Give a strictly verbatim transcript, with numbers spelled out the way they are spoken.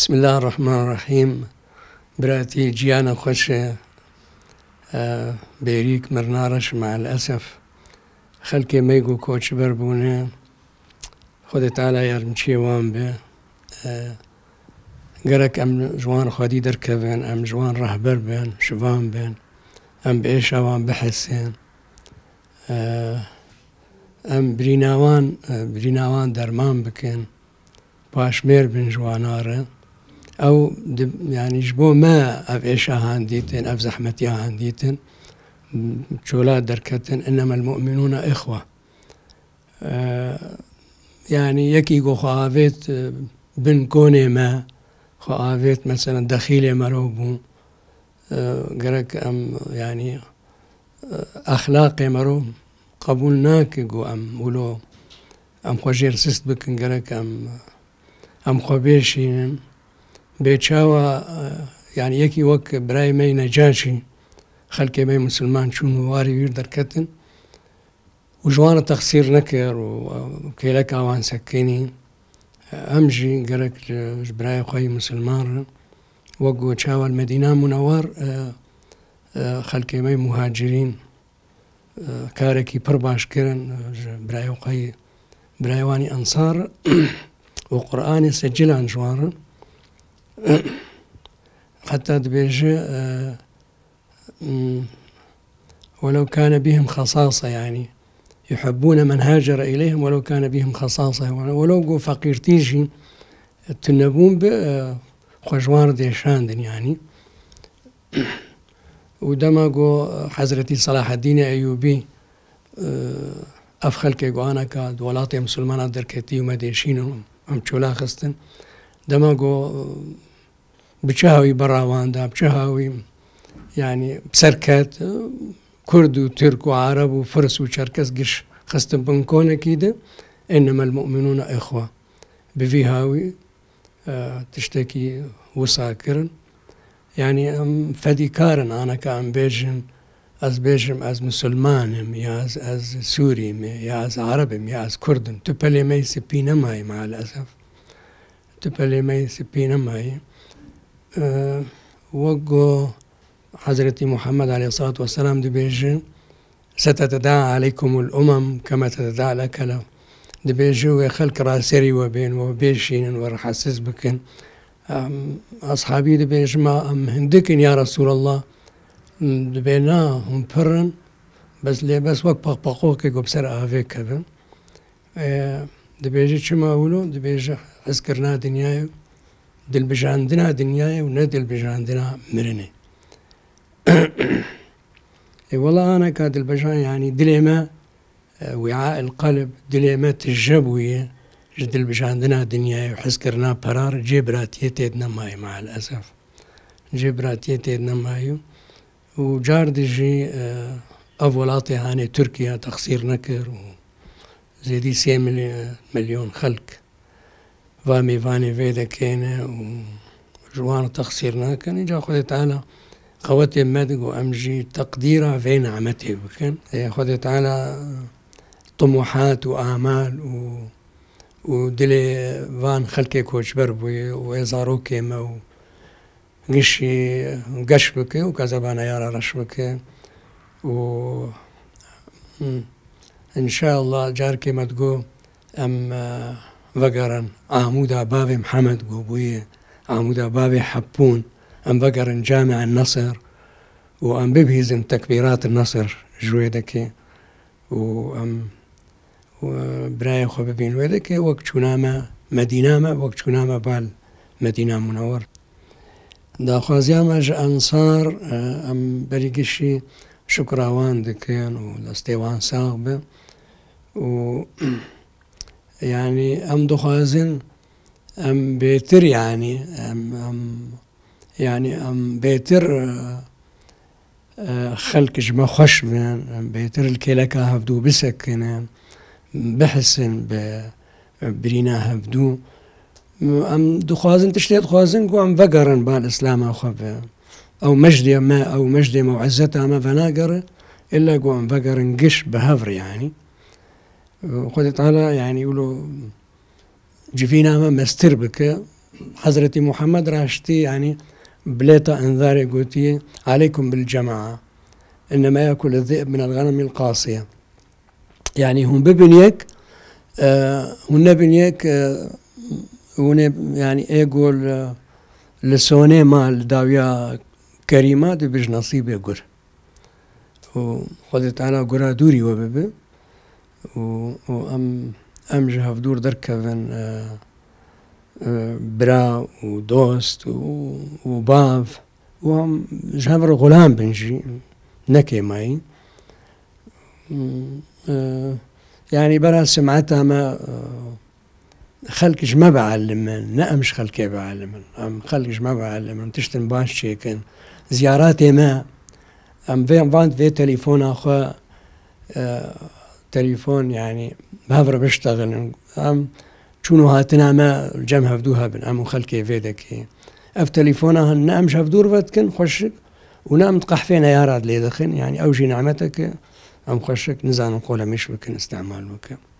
Bismillahirrahmanirrahîm. Biratî ciyana xweş e. E, bêrîk mirna reş, me'el esef. Xelkê me ku koçber bûne, Xwedê Teala yardimçiyê wan be. E, gerek em ji wan xwedî derkevin, em ji wan rehber bin, şivan bin, em bi êşa wan bihesin. E, em birîna wan, e, birîna wan derman bikin. Paşmêr bin ji wana re. Ew di, yanî ji bo me ev êşa han dîtin, ev zehmetiya han dîtin, çola derketin, "Innemel mu'minûne ihwe." Eee, yanî yekî ku xwe avêt, e, bin konê me, xwe avêt, meselen, dexîlê mero bû. Eee, gerek em, yanî, e, exlaqê mero qebûl nake ku em wilo, em xwe jêr sist bikin, gerek em, em xwe bêşînin. Bê çawa, e, yanî yekî wek birayê me yê Necaşî, xelkê me yê misilman çûn û warê wî derketin û ji wan re texsîr nekir û, e, kêleka wan sekinî. Em jî gerek ji, ji birayê xwe yê misilman re, wek ku çawa li Medîna Munewwer, e, e, xelkê me yê muhacirîn, e, karekî pir baş kirin, e, ji birayê xwe yê, birayê wan yê ensar û Qur'anê secilan ji wan re. Heta dibêje, e, Hmm. "Welew kâne bihim xesâse", yanî, "yuhibbûne men hacere ileyhim welew kâne bihim xesâse." Welew ku feqîrtî jî tunebûn bi, e, xwe ji wan re dêşandin, yanî. Û dema ku Hezretî Selaheddînê Eyûbî, e, ev xelkê ku aneka di welatê misilmana derketî û me dêşînin, em çola xistin. Dema ku, e, bi çi hawî bera wan da, bi çi hawî, yanî, bi ser ket, Kurd û Tirk û Ereb û Firs û Çerkes giş xistin bin konekî de, "Innemel mu'minûne ihwe." Bi vî hawî, e, tiştekî wisa kirin. Yanî, em fedîkar in, aneka em bêjin, ez bêjim, ez misilman im, ya ez, ez Sûrî me, ya ez Ereb im, ya ez Kurd im. Tu pelê me yê spî nemayî, me'el esef. Tu pelê me yê spî nemayî. E, wek ku Hezretî Muhammed aleyhissalatu vesselam dibêje, "Setetedâ aleykumul umem kema tetedâ lekele." Dibêje, "Wê xelk raserî we bên, we bêşînin, we rehetsiz bikin." Em, ashabî dibêje, "Ma em hindik in ya Resûlallah?" Dibê, "Na, hûn pir in, bes lê bes wek paqpaqokê ku bi ser avê kevin." E, dibêje, "Çima wilo?" Dibêje, "Hizkirina dinyayê, dilbijandina dinyayê û ne dilbijandina mirinê." E, wela aneka dilbijan, yanî dilê me, e, wî'ail qelb, dilê me tije bûye ji dilbijandina dinyayê û hizkirina pera re, cê biratiyê tê de nemayê, me'el esef. Cê biratiyê tê de nemayê. Û car di jî, e, ev welatê hanê Tirkiye texsîr nekir û zêdî sê milyon, milyon xelk va mêvanê vê dekê ne û ji wan texsîr nakin. Înca Xwedê Teala qewetê me dide û em jî teqdîra vê nimetê bikin. Ê Xwedê Teala tumuhat û amal û, û dilê van xelkê koçber bûye û ê zarokê me û gişî geş bike û kezeba neyara reş bike û, hmm, înşeallah carkê me digo em, e, vegerin Amûda Bavê Mihemed ku bûye Amûda Bavê Hepûn, em vegerin Camia Nesir û em bibihîzin tekbîrat Nesir ji wê dekê. û em, û birayê xwe bibîn wê dekê, wek çûna me Medîna me, wek çûna me bal Medîna Munewwer. Daxwaziya me ji Ensar, e, em berî gişî şukra wan dikin û destê wan sax be. Û, yanî, em dixwazin em bêtir, yanî, em, em, yanî, em bêtir, e, e, xelk ji me xweş bin, bêtir li kêleka hevdû bisekinin, bihisin bi birîna hevdû. Em dixwazin, tiştê dixwazin ku em vegerin bal Îslama xwe ve. Ew mejdê me, ew mejdê me û izzeta me venagere, illa ku em vegerin giş bi hev re, yanî. Xwedê Teala, yanî, wilo civîna me mestir bike, Hezretî Muhammed raştî, yanî bilêta endarê gotiye, "Aleykum bil cema'a. İnnemâ yekulu zi'b minel ganimil qasiye." Yanî hûn bibin yek, e, hûn nebin yek, e, hûn ê, yanî ê gol, e, li sonê ma li dawiya kerîma dibij nasîbê gur. Û Xwedê Teala gura dûrî we bibe. Û, û em, em ji hevdûr derkevin, e, e, bira û dost û, û bav û em ji hev re xulam bin jî, ne kêmayî. E, yanî bera simeta me, e, xelk ji me bielimin, ne em ji xelkê bielimin. Em xelk ji me bielimin, tiştin baş çêkin. Ziyaretê me, em vê, van vê telefona xwe, e, telefon, yanî bi hev re biştexilin. Em çûn û hatina me cem hevdû hebin, em û xelkê vê dekê. Ev telefona hin ne em ji hevdû re vedikin xweşik û ne em di qehfê neyara lê dixin. Yanî ew jî nimetek e, em xweşik nizanin qolemîş bikin, îstemal bikin.